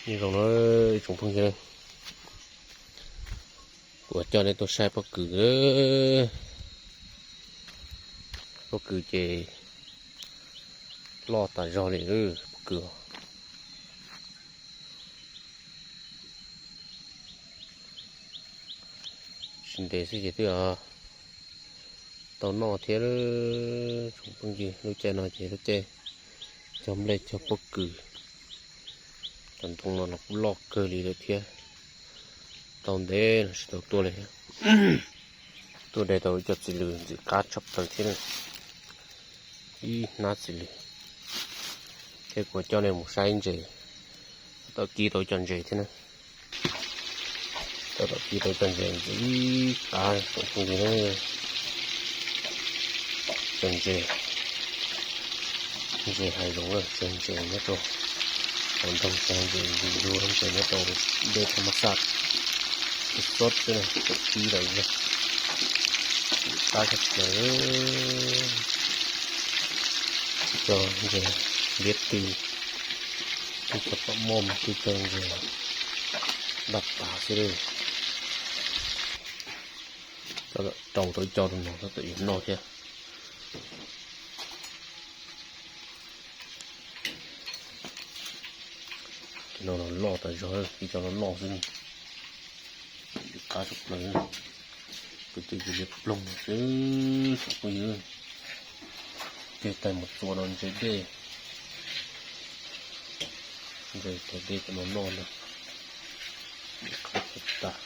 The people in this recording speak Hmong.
Nyob zoo na tsoom phooj ywg, kuv coj nej tuaj saib pob kws. Pob kws ces loj tas zog li pob kws. Tsis ntev xwb ces twb tau noj thiab. Tsoom phooj ywg, lub caij no ces lub caij cog nplej cog pob kws. Cov ntoo no los kuj loj kawg li lawm thiab. Tau ntev los tsis tau tuaj li. Tuaj de tau ib co txiv lws ntxim qab tshaj plaws thiab. Ib hnab txiv lws. Thiab kuv coj nej mus saib ntses. Tab tom kib tau ib co ntses thiab na. Tab tom kib tau ib co ntses ntxim qab tsoom phooj ywg na. Cov ntses, ntses hav zoov, cov ntses nyob rau hauv ntoo, cov ntses ntsis ntug, ntses nyob rau dej thaj ma xaj, tus xob xwb na, tau kib tau ib co. Qab tshaj plaws. Ib co ntses liab plig, ib co pom moj, ib co ntses daj tas xwb. Rau tau ib co rau no tab tom yuav noj thiab. Cov no los loj tas zog, ib co loj loj xwb. Ntxim qab tshaj plaws. Kwv tij liab ploog xwb tsoom phooj ywg. Tig taig mus txua rau ntses dej, ntses tais dej cov no noj ntag. Ntxim qab tshaj tas.